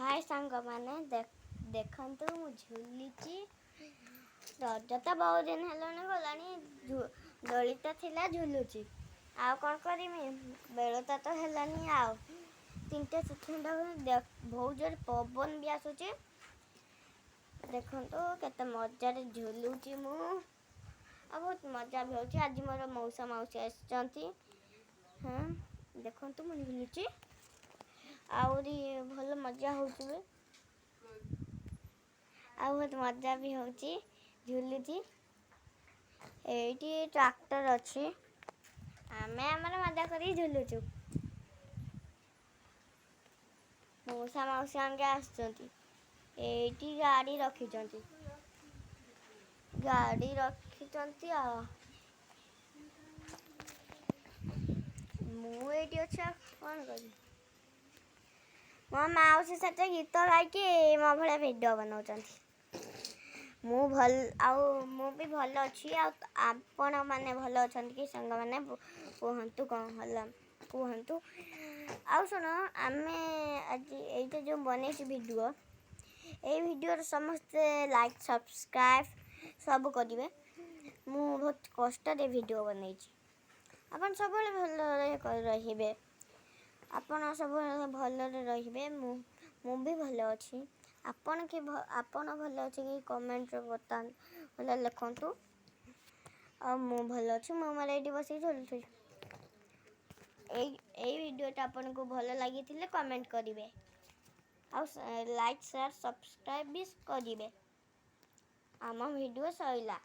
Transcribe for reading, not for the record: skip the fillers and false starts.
ହାଏ ସାଙ୍ଗମାନେ, ଦେଖନ୍ତୁ ମୁଁ ଝୁଲିଛି। ରଜ ତ ବହୁତ ଦିନ ହେଲାଣି ଗଲାଣି, ଦୋଳିଟା ଥିଲା ଝୁଲୁଛି, ଆଉ କ'ଣ କରିମି? ବେଳଟା ତ ହେଲାନି ଆଉ 3ଟା 3ଟା। ବହୁତ ଜୋରେ ପବନ ବି ଆସୁଛି। ଦେଖନ୍ତୁ କେତେ ମଜାରେ ଝୁଲୁଛି ମୁଁ, ଆଉ ବହୁତ ମଜା ବି ହେଉଛି। ଆଜି ମୋର ମଉସା ମାଉସୀ ଆସିଛନ୍ତି। ହଁ, ଦେଖନ୍ତୁ ମୁଁ ଝୁଲୁଛି, ଆହୁରି ଭଲ ମଜା ହେଉଛି ବି, ଆଉ ବହୁତ ମଜା ବି ହେଉଛି, ଝୁଲୁଛି। ଏଇଠି ଟ୍ରାକ୍ଟର ଅଛି, ଆମେ ଆମର ମଜା କରି ଝୁଲୁଛୁ। ମଉସା ମାଉସୀ ଆଙ୍ଗେ ଆସିଛନ୍ତି। ଏଇଠି ଗାଡ଼ି ରଖିଛନ୍ତି, ଗାଡ଼ି ରଖିଛନ୍ତି। ଆଉ ମୁଁ ଏଇଠି ଅଛି, ଆଉ କ'ଣ କରିବି? ମୋ ମାଉସୀ ସେଠି ଗୀତ ଗାଇକି ମୋ ଭଳିଆ ଭିଡ଼ିଓ ବନାଉଛନ୍ତି। ମୁଁ ଭଲ, ଆଉ ମୁଁ ବି ଭଲ ଅଛି। ଆଉ ଆପଣମାନେ ଭଲ ଅଛନ୍ତି କି ସାଙ୍ଗମାନେ? କୁହନ୍ତୁ କ'ଣ ହେଲା କୁହନ୍ତୁ। ଆଉ ଶୁଣ, ଆମେ ଆଜି ଏଇଟା ଯେଉଁ ବନେଇଛି ଭିଡ଼ିଓ, ଏଇ ଭିଡ଼ିଓରେ ସମସ୍ତେ ଲାଇକ୍ ସବସ୍କ୍ରାଇବ୍ ସବୁ କରିବେ। ମୁଁ ବହୁତ କଷ୍ଟରେ ଭିଡ଼ିଓ ବନେଇଛି। ଆପଣ ସବୁବେଳେ ଭଲରେ ରହିବେ, ଆପଣ ସବୁବେଳେ ଭଲରେ ରହିବେ। ମୁଁ ବି ଭଲ ଅଛି। ଆପଣ କି ଆପଣ ଭଲ ଅଛି କି କମେଣ୍ଟରେ ବତାନ୍ତୁ, ଭଲ ଲେଖନ୍ତୁ। ଆଉ ମୁଁ ଭଲ ଅଛି, ମୁଁ ମୋର ଏଇଠି ବସିକି ଝୁଲୁଛି। ଏଇ ଭିଡ଼ିଓଟା ଆପଣଙ୍କୁ ଭଲ ଲାଗିଥିଲେ କମେଣ୍ଟ କରିବେ, ଆଉ ଲାଇକ୍ ସେୟାର ସବସ୍କ୍ରାଇବ୍ ବି କରିବେ। ଆମ ଭିଡ଼ିଓ ସରିଲା।